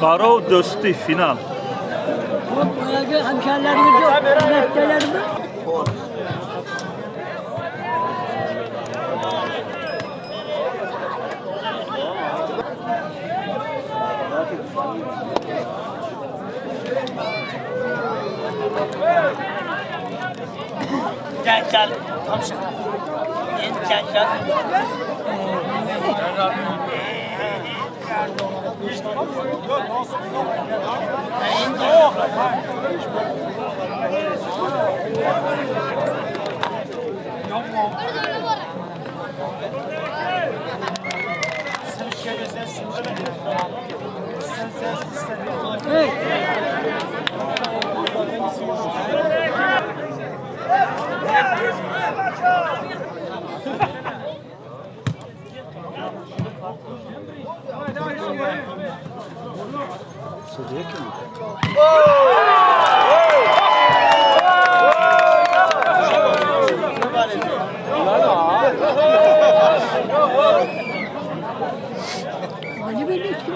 Qarov do'stlik final. Boyagi hamkorlarimiz yo'q, mehtalarimiz. Gel gel. Tam şaka. Gel gel. Ne belli ki?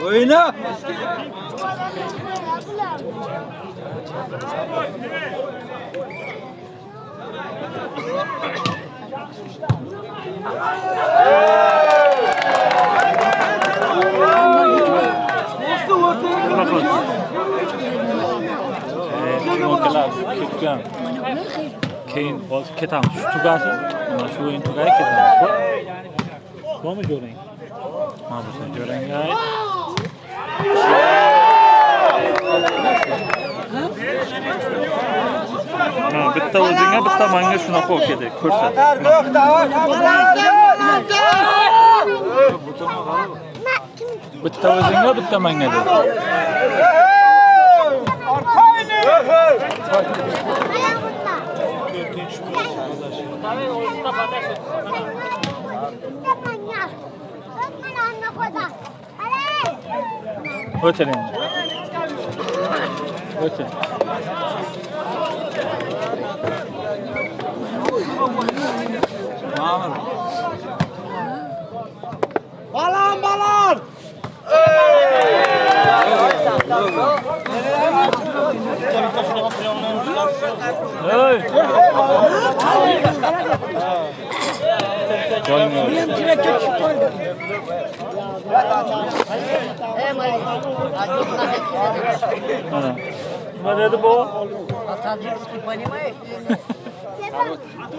Oyna! Ketgan. Keyin hozir ketamiz. Shu tugasin. Mana shu o'yin tugay ketamiz. Bormi jo'rang? Mana bu sen jo'rangga ayt. Ha, bitta o'zingga, bitta menga shunaqa olib ketek, ko'rsat. Bitta o'zingga, bitta menga de. O'tir endi. O'tir. Balan balan! Hey! Benim traktor tushib qoldi. Mana. Nima dedi bu? По-таджикски понимаешь?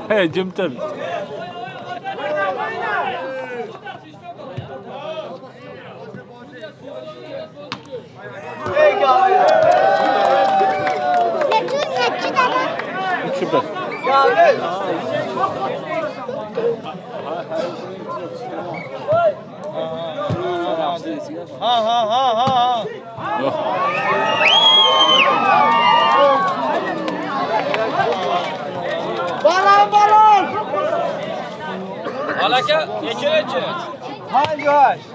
Hey, jim tur. Uch bir. Ha ha ha ha. Balon balon. Alaka necha? Hangi yosh?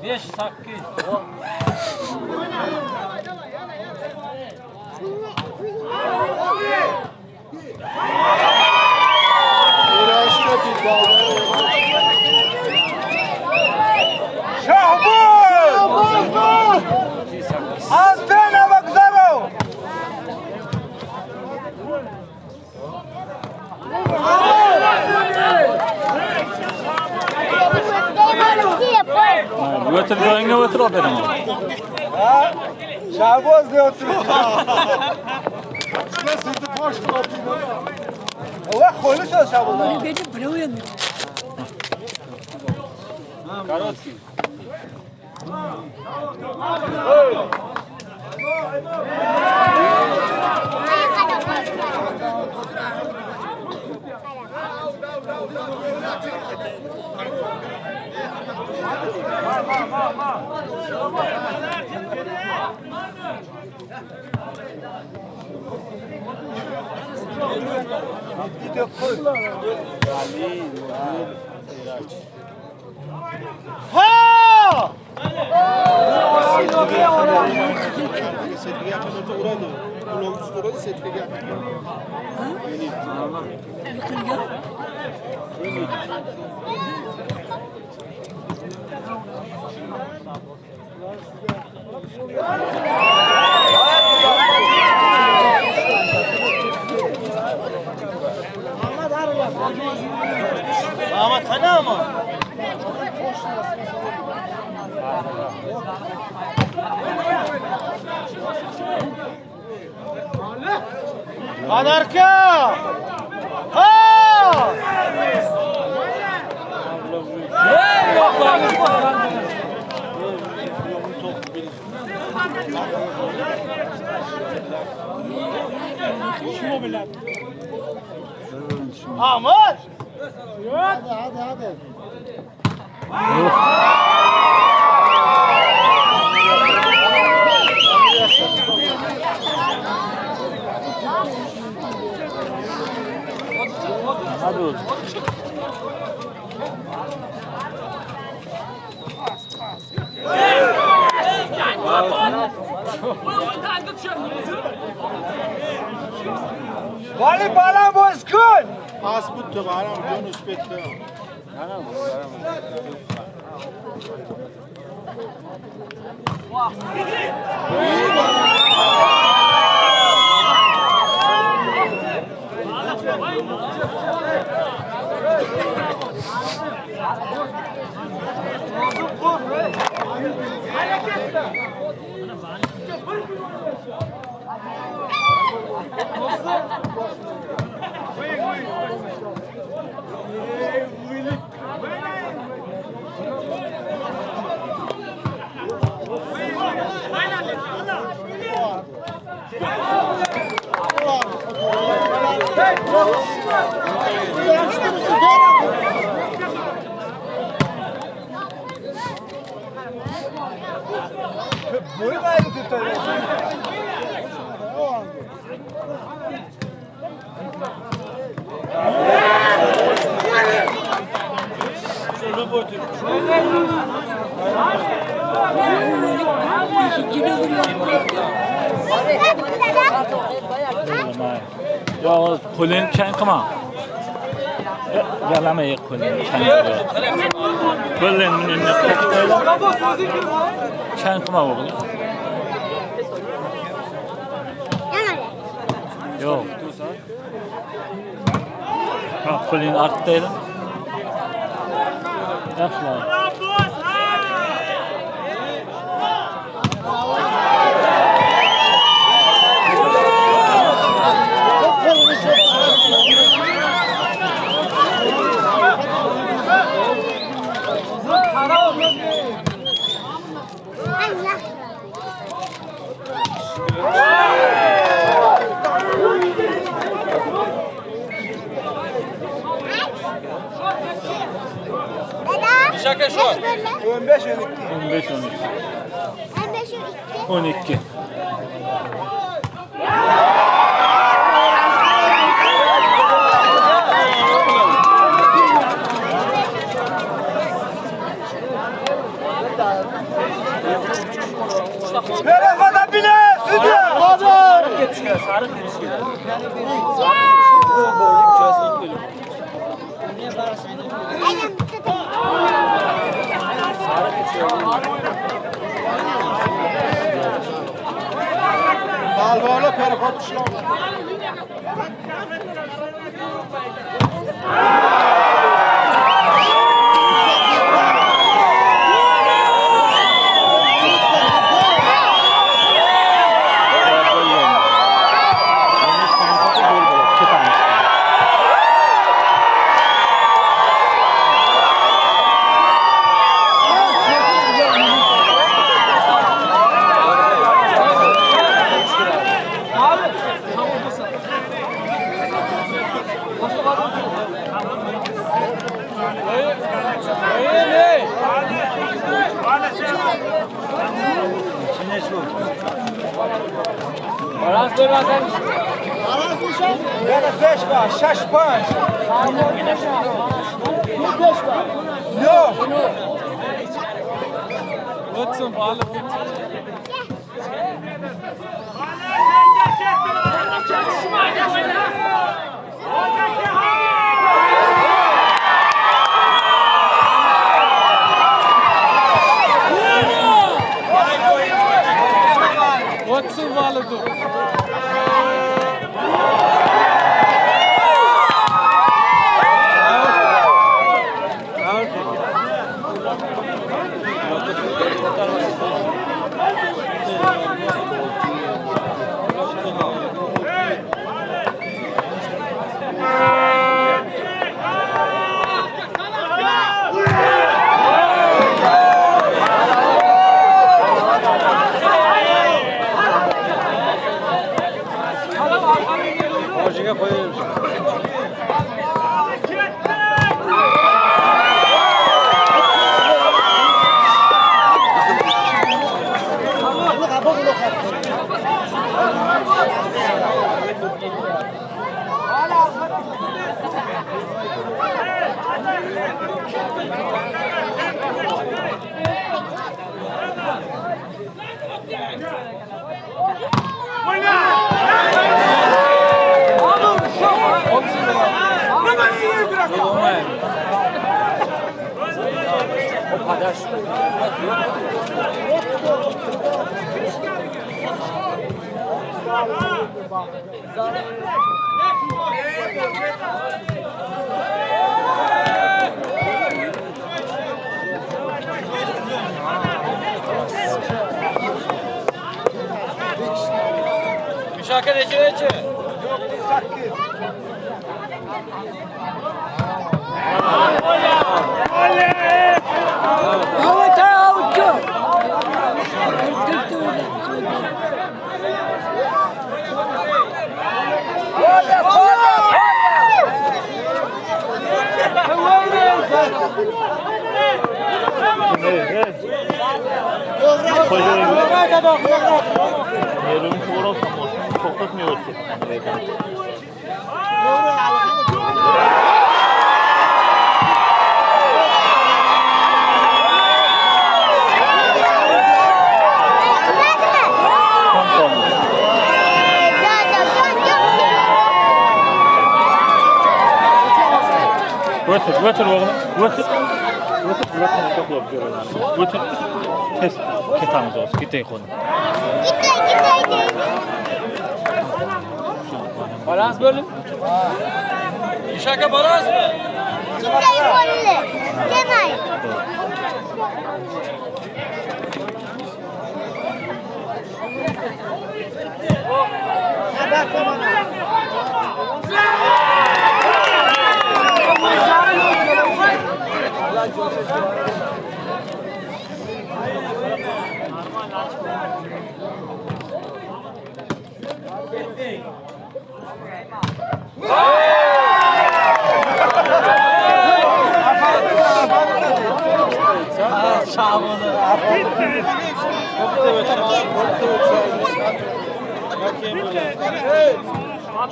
5 8. Şahbuz! Antena vokzalo! O'tir joyingga o'tir olib beraman. Ha? Şahbuz diye otur. Allah qo'yli Şahbuzdan. Benim birovim. Korotkий. Ha! Ahmet qani ama? Anarka! Ha! Ahmet! Hadi hadi hadi. Hadi oğlum. Vali balam bozkun! Pas buttu balam Yunus bitti. Bo'yi qayerda turibdi? Yo, qo'lini chang qilma. Yalama ye qo'lini chang qilma. Qo'lini bunday chang qilma o'g'lim. Yo'q. Ha, qo'lini ortdaydi. Yaxshi. 15 13. 12. Palvonlar perxod ishlab. O'tir o'g'lim, o'tir. O'tir, o'tir, o'tir. Tez ketamiz hozir, ketay qo'nim. Ketay, ketay deydi. Balans bo'lim. Ishaka borasizmi? Ketay qo'lli. Demay.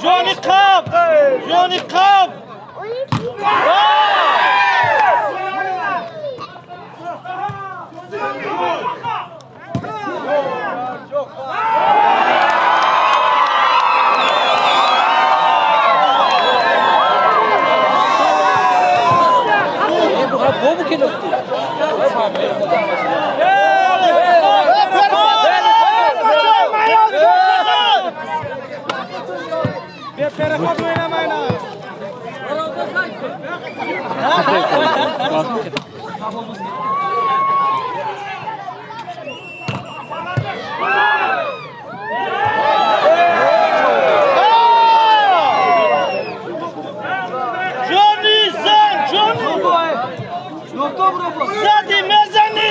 Johnny Cup! Johnny Cup! Johnny Zan, Johnny! Zadi mezani!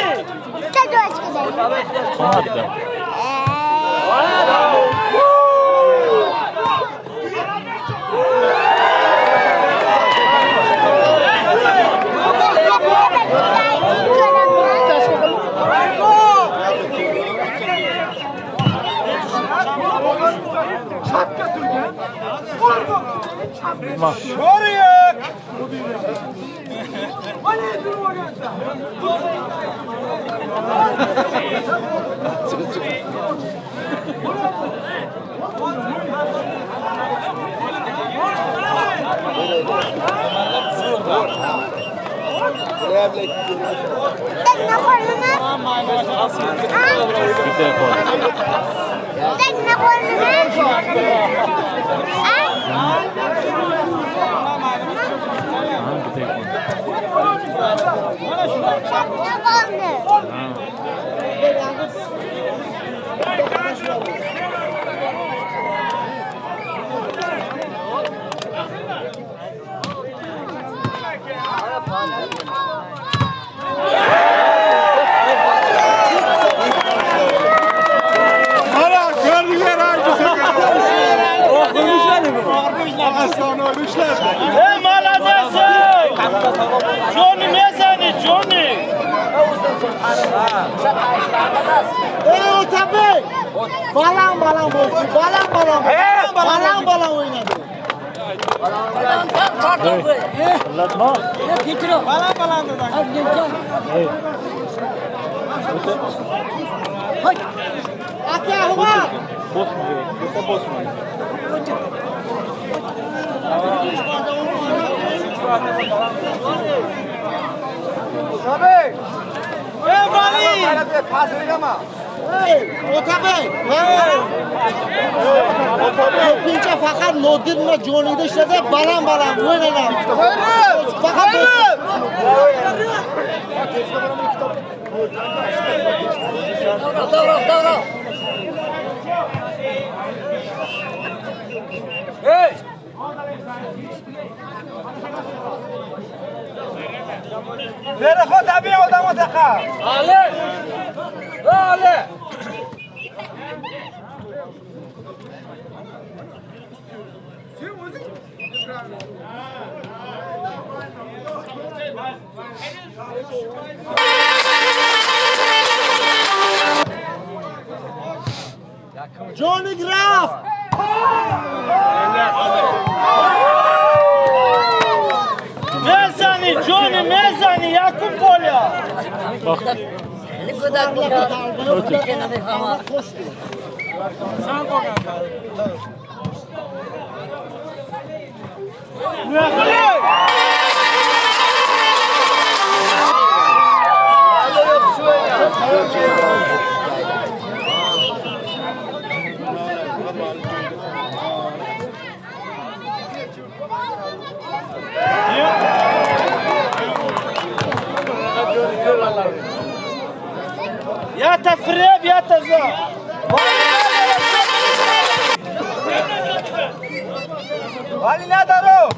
Johnny mezani, Johnny! Ey Otabey! Balan balan bozdu, balan balan. Balan balan oynadı. Balan balan dedi. Aka huwa. Bosma. Otabey! Ey Vali! Ey Otabey! Ko'pincha faqat Nodirni jonida ishlasa, baland-baland o'ynanadi. Faqat Davra. Hey! Berexot abi odam otaqa. Ali! Ali! Johnny Graf! Mezani, Johnny, mezani, Yakub Polya! Ya tafrib ya taza. Ali nadaro.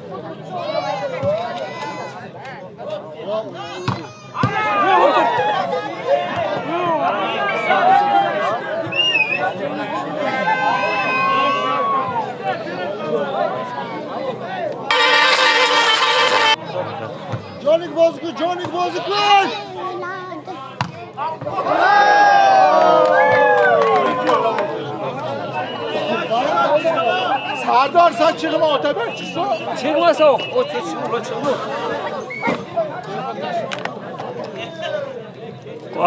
Johnny bozku, Johnny bozku. Sardor sen chiqma, Otabek chiqsa. Chiqmasa o chiqma.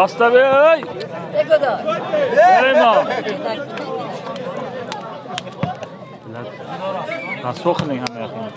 Otabek. Ne kadar? Nima? Nasıl qiling hamma yoqni?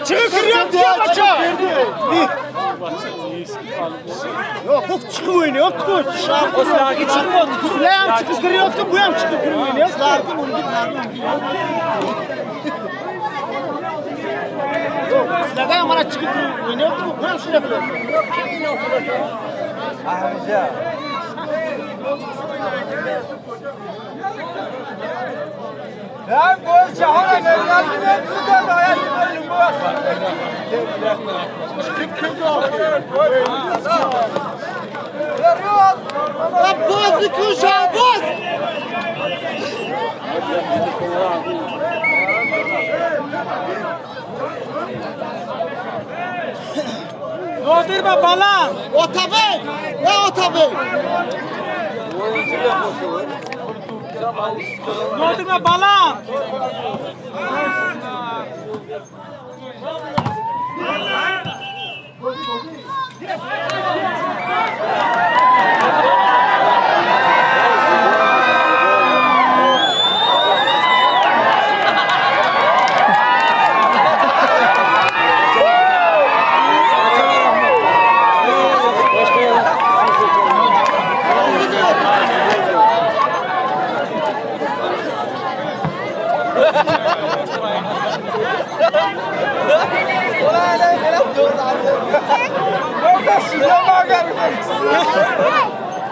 Çıkıp kırıyorum diye maça. Yok bu çıkıp oynuyor. O silahı çıkıp Silahım çıkıp kırıyordu, bu hem çıkıp kırıyor oynuyor. Silahı bana çıkıp oynuyor, bu hem şöyle yapıyor. Ben bu cahana mevladını tutar hayatını bu. Boz kuşa boz. Nodirma balam. Otabek. Ne Otabek? Nodirma balam.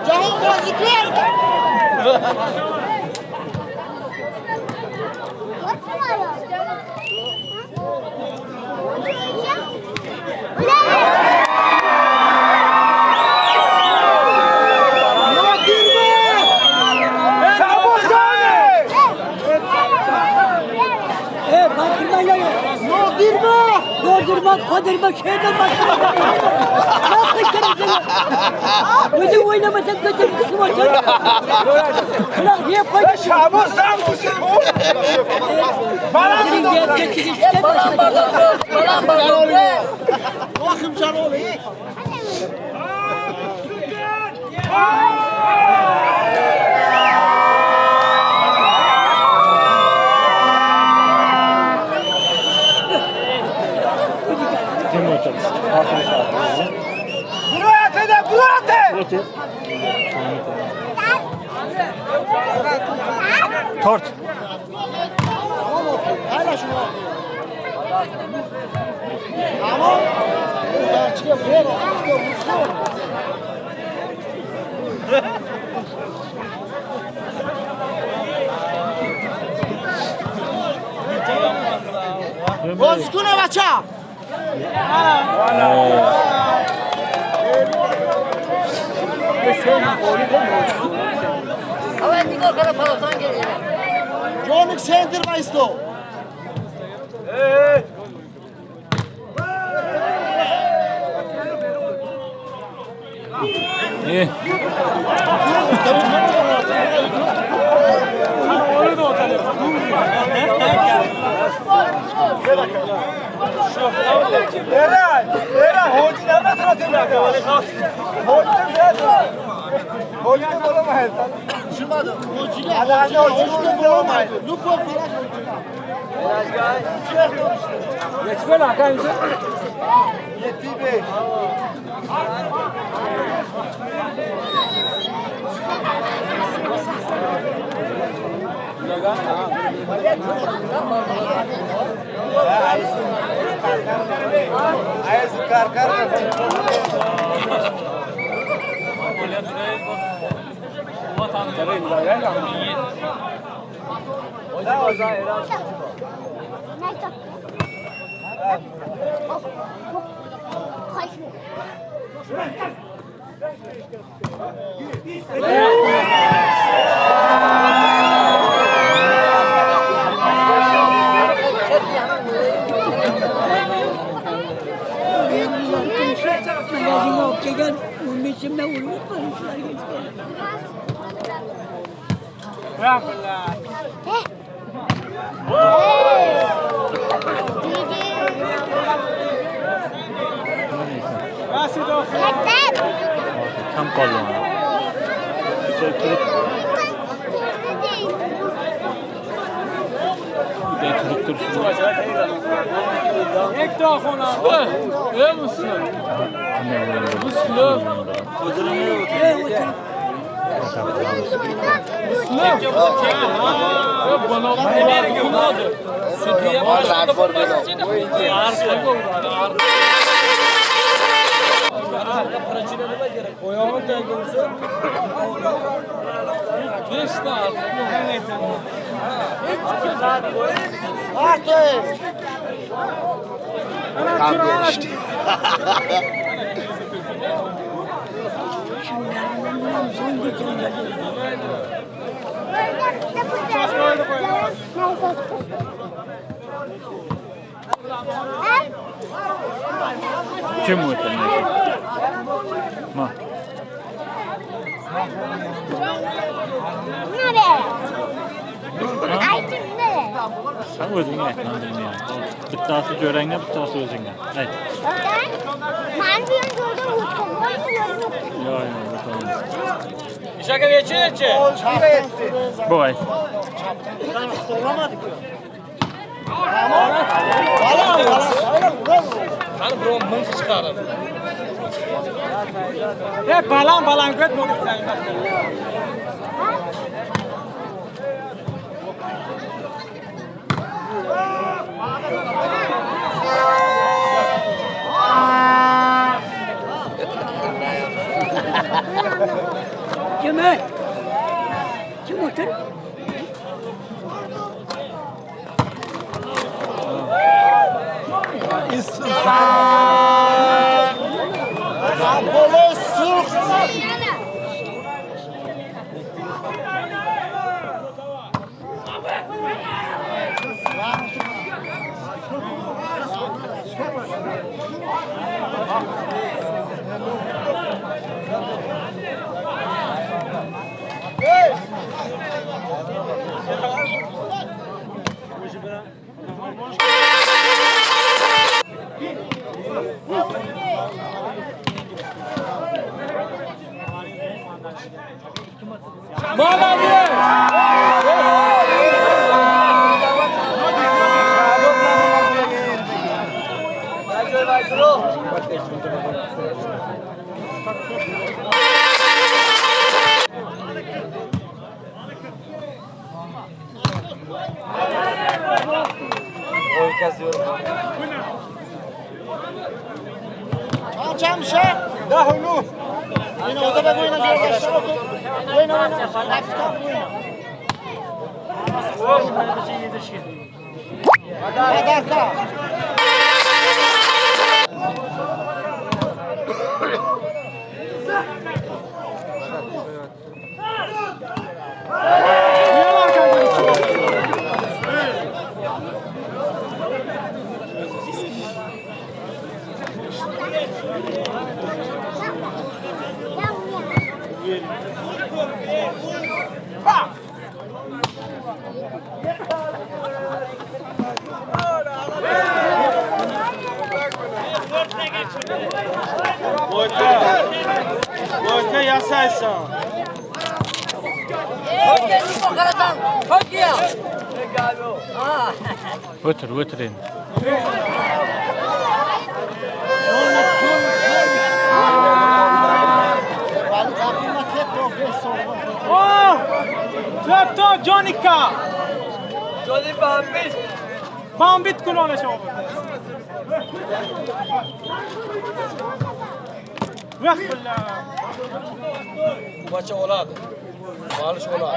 Jahon bozuklar. Doldurma, kodurma, şeyden başka. Nasıl kırıcı? Gözüm oynamasam götür kısım otur. Ulan niye koydun? Şaban sen kusun. Bana Balam balam. Bakım can oğlum. Tort. Tamam. Bozkuna bacha. Jonik center maisto. İyi. Kam qoldi. Turib tursin. Kim o'tdi? Ma. Sen o'zing ayt, men bilmayman. Bittasi jo'rangga, bittasi o'zingga. Ayt. Men bu yerda o'tdim. Yo'q, yo'q, o'tolmayman. Ishaka necha? Bo'y. Qani birov ming chiqarib. E balan balan ko'p bo'lib. Kim? Kim otur? O'tir, o'tir endi. Oh! Trapto Jonica! Bambit kunona شما. وقت بچه اولاد. بالش اولاد.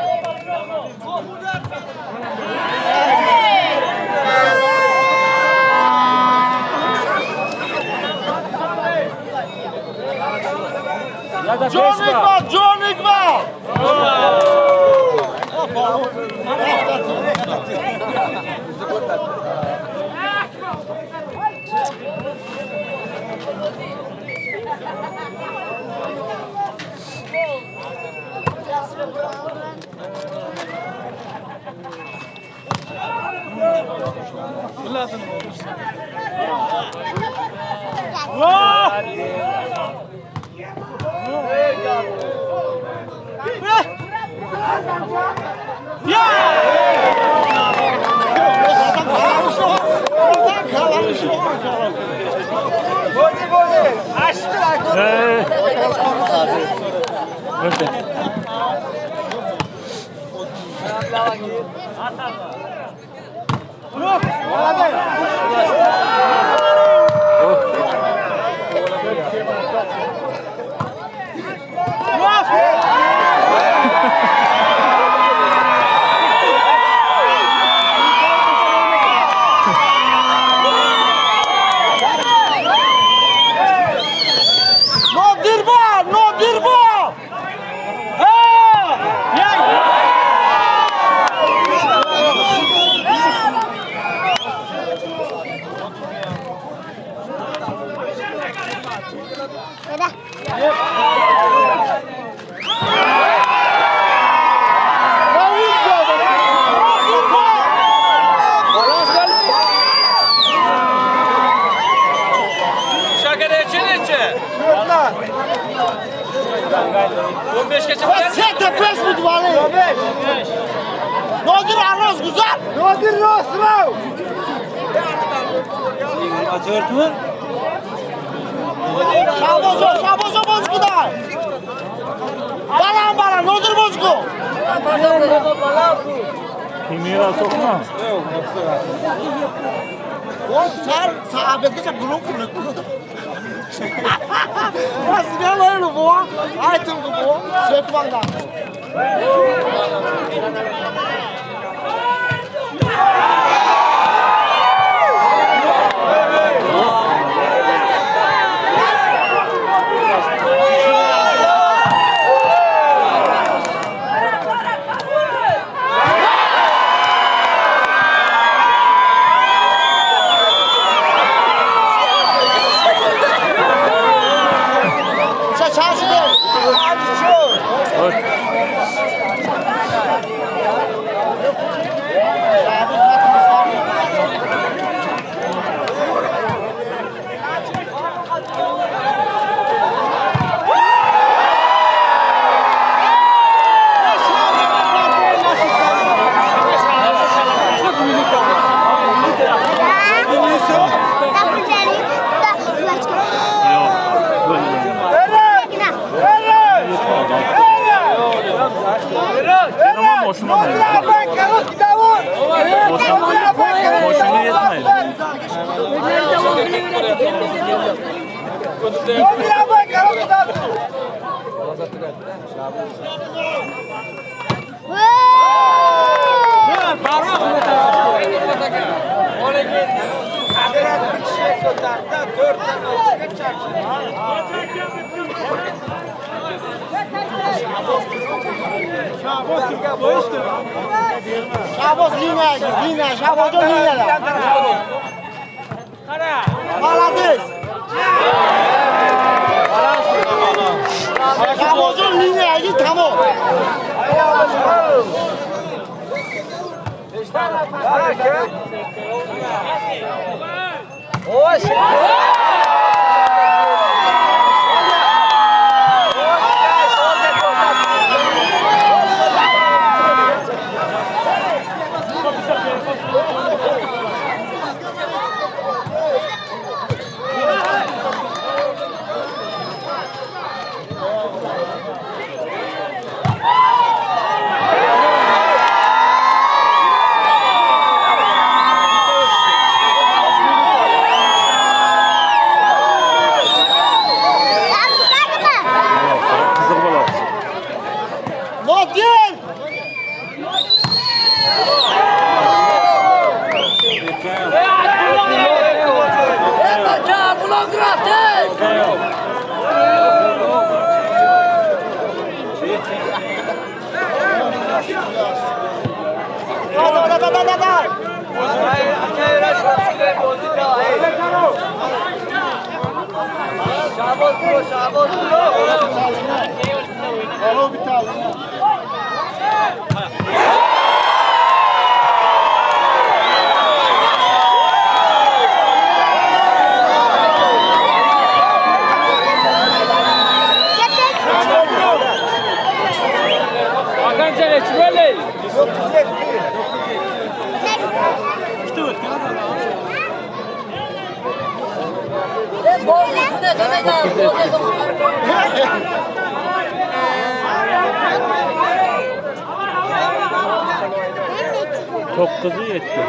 جون اقبال، جون اقبال. To'qqizi yetti.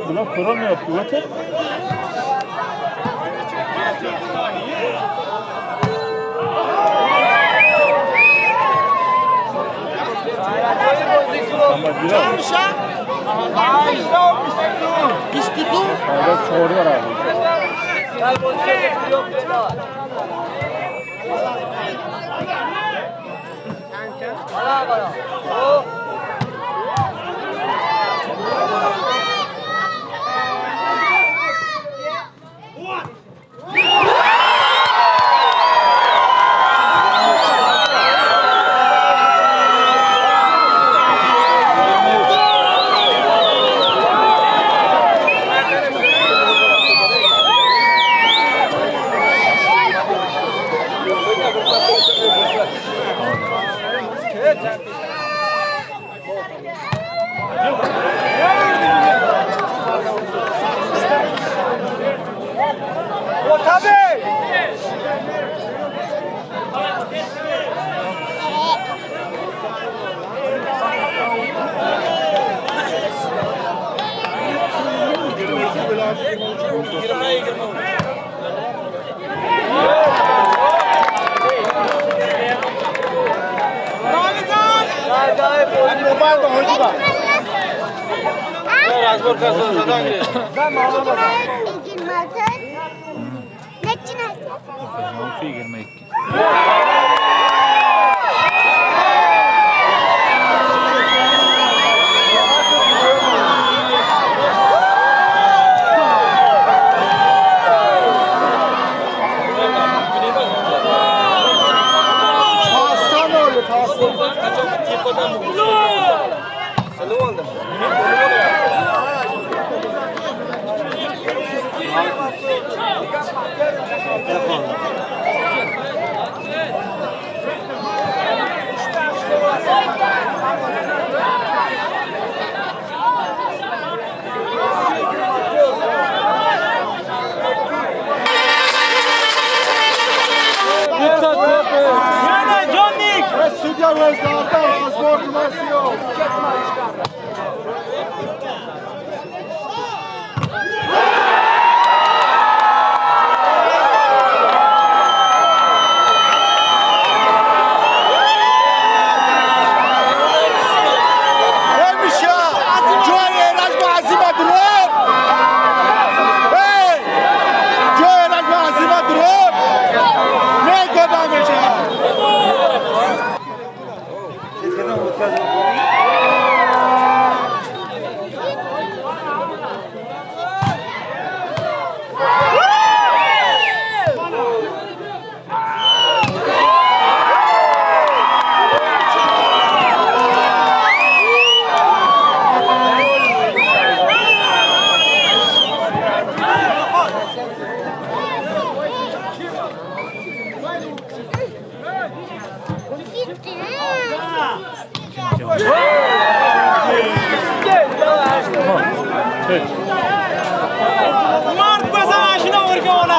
Bular ko'rolmayapti, o'tir.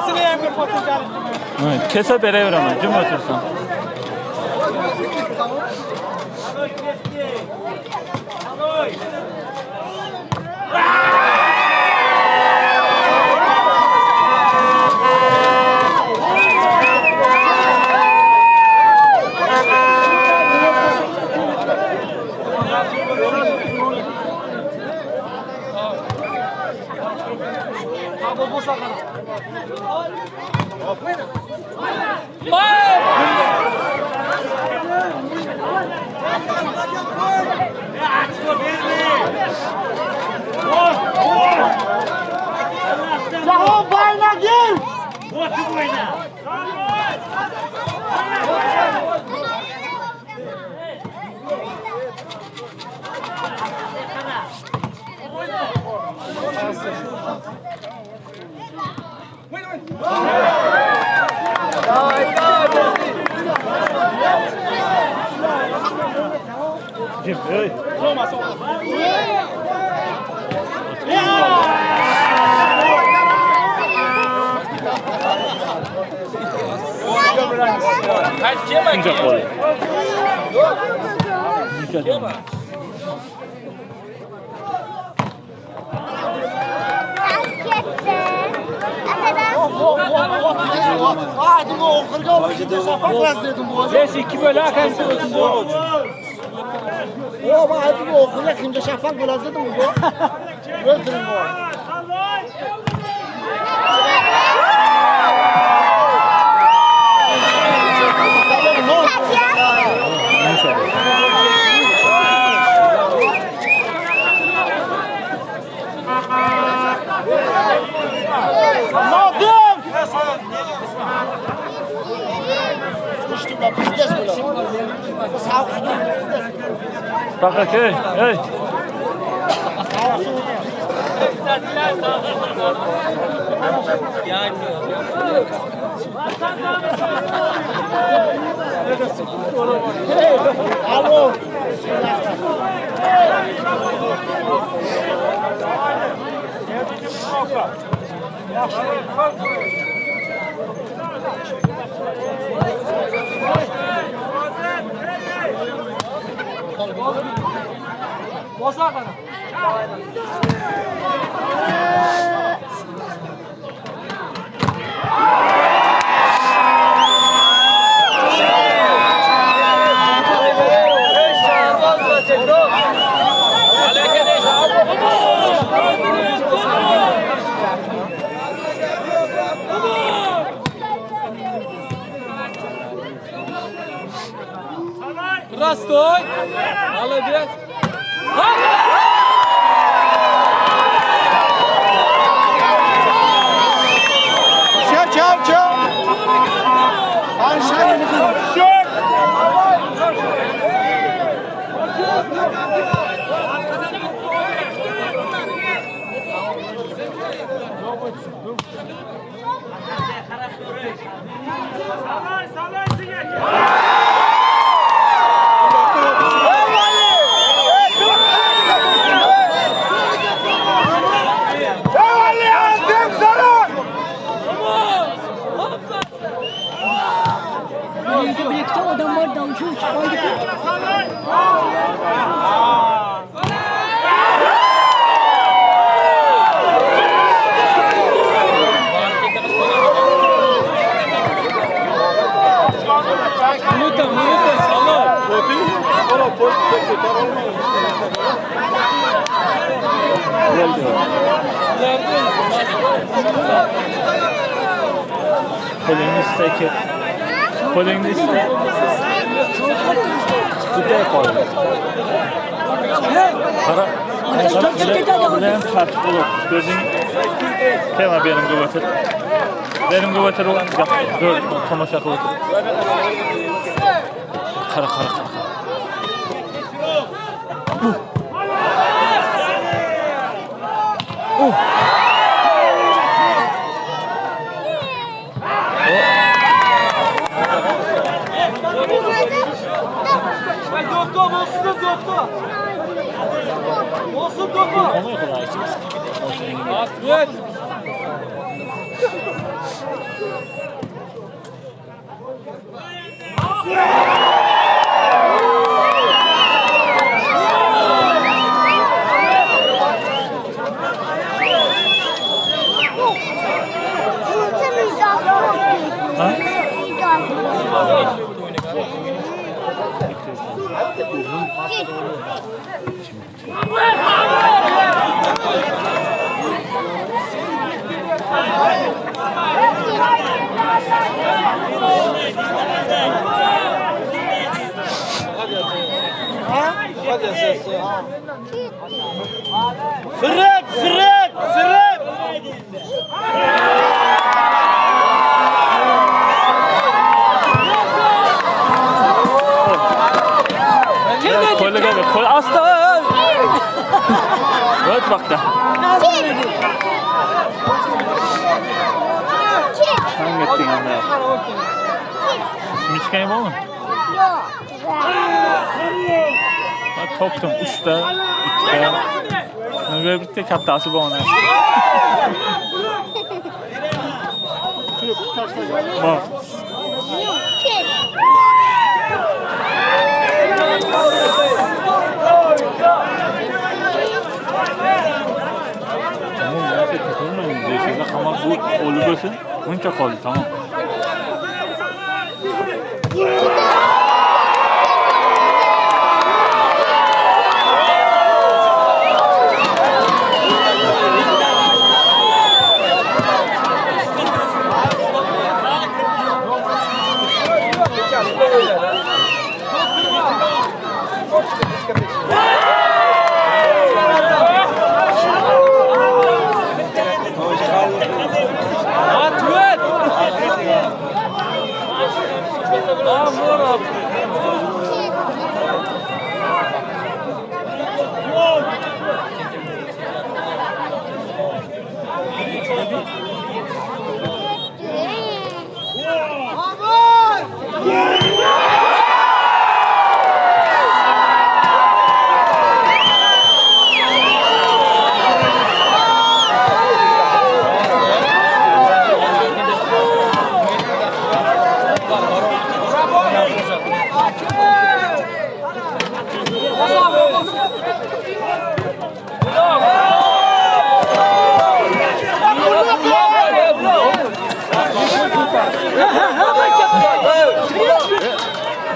Ikkalasini ham bir xotin. Kelsa beraveraman, jim o'tirsin. Jahon bayna gel. Jim, ey. Shuncha qo'l. Shuncha jon. Ketdi. Akadan Besh ikki bo'la akasi. O, ben aytdim, oxirgi kimga shafaq bo'ladi dedim bu. O'ldiring bu. Nodir! Sıçtım da pizdes böyle. Sağ olsun. Bak aka, ey, ey. Alo. Rastoy. Молодец. Çal çal çal. Birlikte odam var, damcı uç. Minuta, minuta, salon. Qo'lingni ista ket. Qo'lingni ista. Juda qoldi. Qara. Bular ham charch bo'lib, ko'zing kelma berimga o'tir. Berimga o'tir, gap zo'r tomosha qilib o'tir. Qara, qara, qara. Doktor olsun doktor. Olsun doktor. Olmay qo'yadi. Atlet. Fırıp fırıp fırıp. Qo'liga qo'l asta. O't vaqtda. Hangi etding? Smichkang bormi? Yo'q. Ben topdim 3ta, 2ta. Mana bitta kattasi bor uni. Bor. Tamam, narsa topolmaymiz deyishingizda hamma bu olib o'lsin, buncha qoldi, tamam.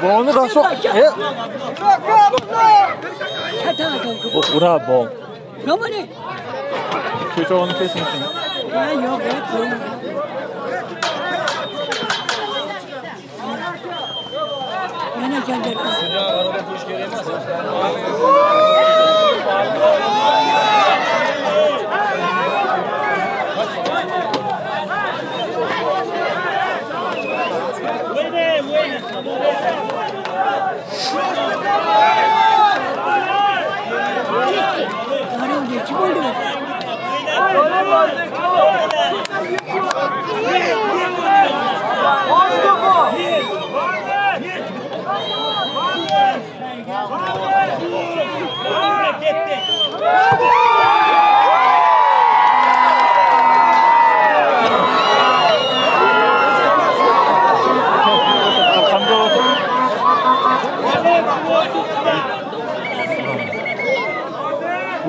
Bog'ni rasoq. Ura bog'. Nima? Ko'chog'ini kesing shuni. Ha, yo'q, yo'q. Yana janjal. Araba qo'yish kerak emas.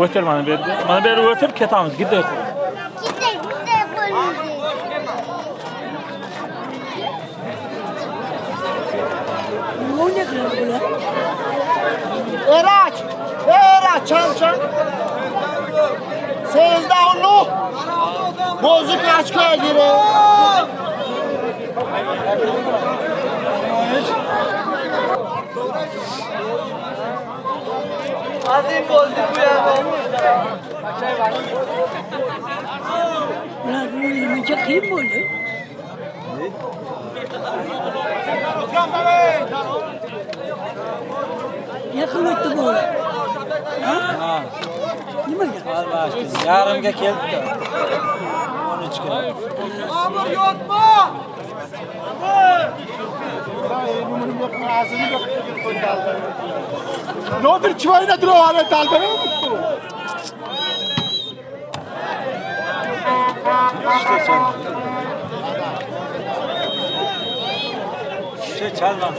O'tir mana bu yerda. Mana bu yerga o'tir, ketamiz. Giday. Giday, giday qo'yamiz. Ne qiladi bular? Eraç! Eraç, çan çan. Sezda unu. Bozuk açka gire. Azim bozdu bu ya. Ular o'yincha qiyin bo'ldi. Ne qilibdi bu? Ha? Nimaga? Almashdi. Yarimga keldi. 13 ga. Amir yotma! Nodir çivayla duruyor dalga. İşte sen. Şey çalma.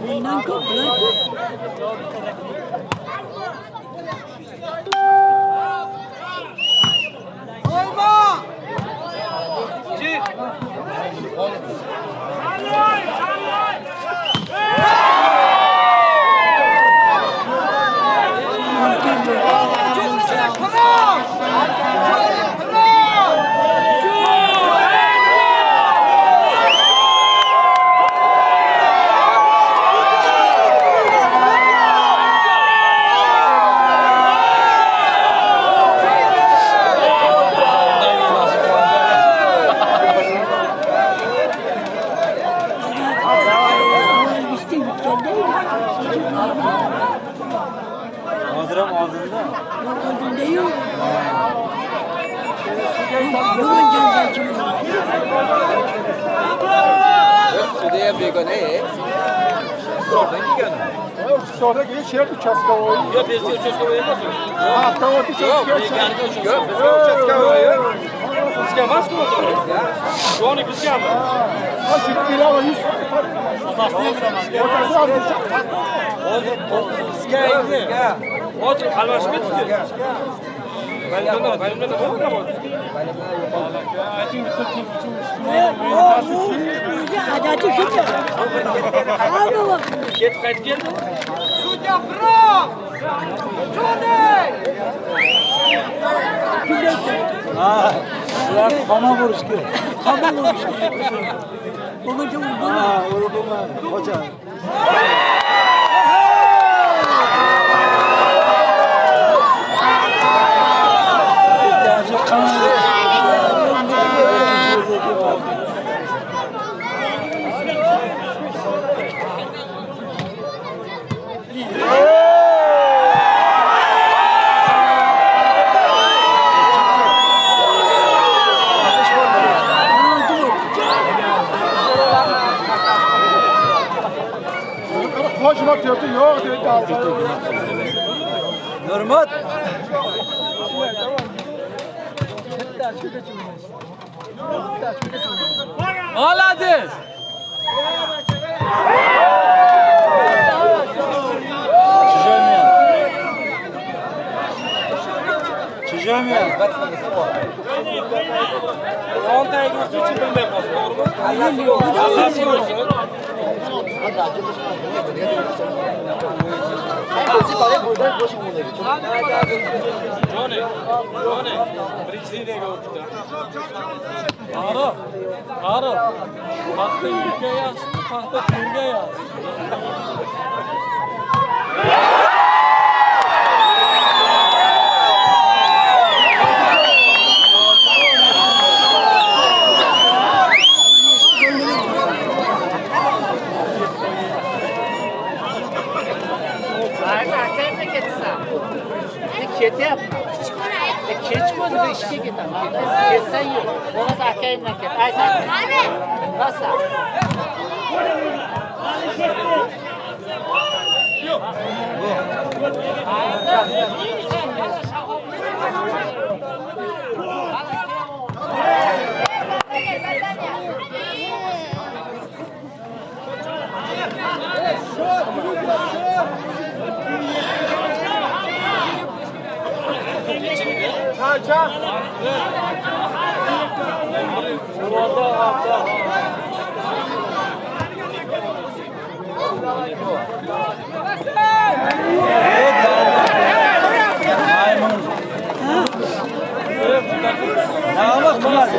Bundan ko'p, bular ko'p. Qo'yma! Hozir ham oldinda. Yo'q, oldinda yo'q. Yomon janjalchi bo'ldi. Sudya begona, Sondan kelgan. Sondan kelgan sher uchastkovoy. Yo'q, bizga uchastkovoy emas u. Ha, avtovod Yo'q, yo'q, bizga uchastkovoy. Bizga emas-ku o'zi. Joni bizgami? Ha, shuni bilava 100. Hozir bizga endi. Hozir almashib ketdi. Bayramda bo'lmagan hozir. O'zi adati shunday. Hamma vaqt. Ketib qaytib keldi. Sudya birov! Joni! Ha, ular xona bo'lish kerak. Xona bo'lish kerak. Bo'lmasa urib bo'lmaydi. Ha, urib bo'lmaydi. Qochadi. Nurmat. Молодец! Chijamiya. O'ntaga ursa uchun bilmay qoldi, to'g'rimi? Kallasi yo'q. Joni, Joni, birinchi liniyaga o'tdi. Arif, Arif. Paxta yukka yaxshi, paxta terga yaxshi. Ketyapman. Kech bo'ldi, ishga ketaman. Ketsang yo'q. Bo'lmasa akangdan ket. Aytaman. Rosa. Namus bular.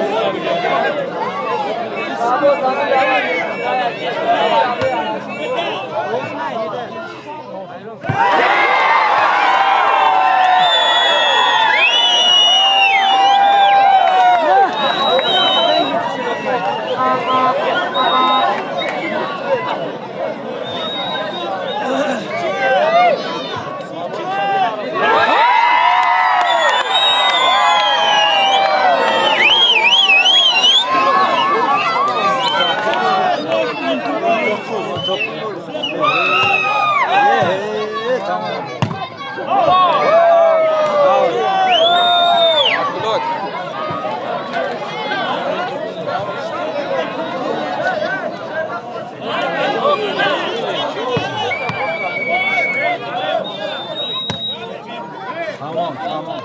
Tamam, tamam.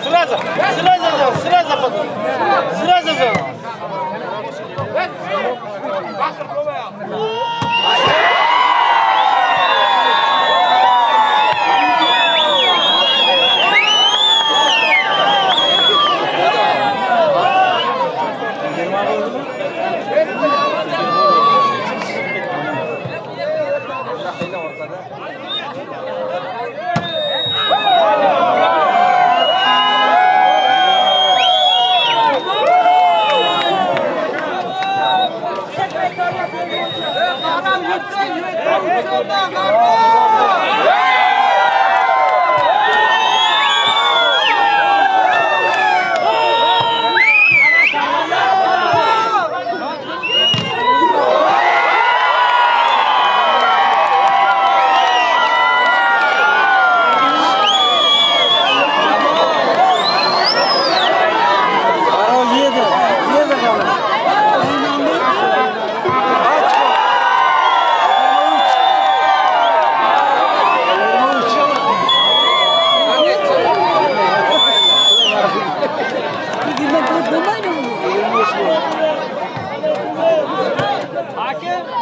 Сразу, сразу, сразу потом. Сразу.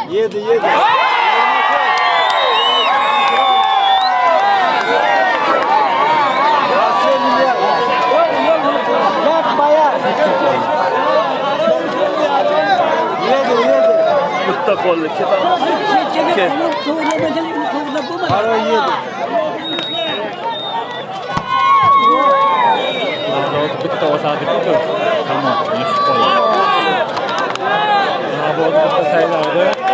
Yedi. Yedi. Bitta qo'lni ketamiz. Qaro yedi. Bitta osadi tamom, yetib qoldi. Bitta saylardi.